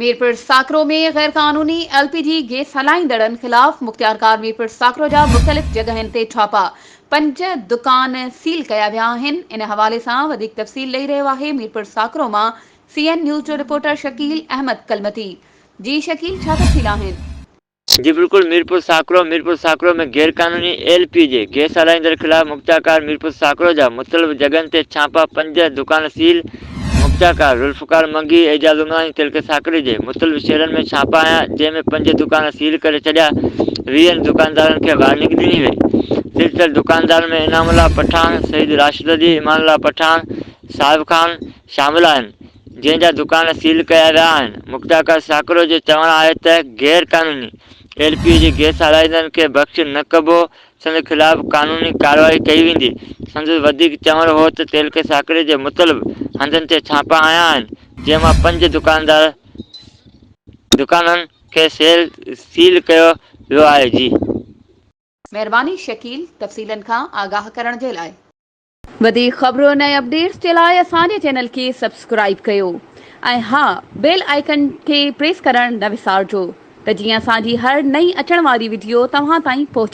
ميرپور ساڪرو ۾ غيرقانوني L P جي gas هلائيندڙن خلاف مختيارڪار ميرپور ساڪرو جا مختلف جڳهين تي ڇاپا، پنج دڪان سيل ڪيا ويا آهن، ان حوالي سان وڌيڪ تفصيل ڏئي رهيو آهي ميرپور ساڪرو مان سي اين نيوز جو رپورٽر شڪيل احمد ڪلمتي جي شڪيل ڇا تفصيل آهن؟ جي بلڪل ميرپور ساڪرو، ميرپور ساڪرو ۾ غير قانوني ايل پي جي گيس هلائيندڙ خلاف مختيارڪار ميرپور ساڪرو جا مختلف جڳهن تي ڇاپا، پنج دڪان سيل، مختيارڪار ذوالفقار منگي، اعجاز عمراڻي تعلقي ساڪري جي مختلف شهرن ۾ ڇاپا هنيا جنهن ۾ پنج دڪان سيل ڪري ڇڏيا، ويهن دڪاندارن کي وارننگ ڏني وئي، سيل ٿيل دڪاندارن ۾ انعام الله پٺاڻ، سيد راشد علي، امان الله پٺاڻ، صاحب خان شامل آهن. جنهن جا دڪان سيل ڪيا ويا آهن. مختيارڪار ساڪرو جو چوڻ آهي ته غير قانوني ايل پي جي گئس هلائيندڙن کي بخش نه ڪبو، سندس خلاف قانوني ڪارروائي ڪئي ويندي. سندس وڌيڪ چوڻ هو ته تعلقي ساڪري جي مطلب هنڌن تي ڇاپا هنيا آهن، جنهن مان پنج دڪاندار دڪانن کي سيل ڪيو ويو آهي. جي. مهرباني شڪيل تفصيلن کان آگاهه ڪرڻ جي لاء. وڌيڪ خبرن ۽ اپڊيٽس جي لاء اسان جي چينل کي سبسڪرائيب ڪيو ۽ ها بيل آئيڪن کي پريس ڪرڻ نه وسارجو ته جيئن اسان جي هر نئين اچڻ واري وڊيو توهان تائين پهچي.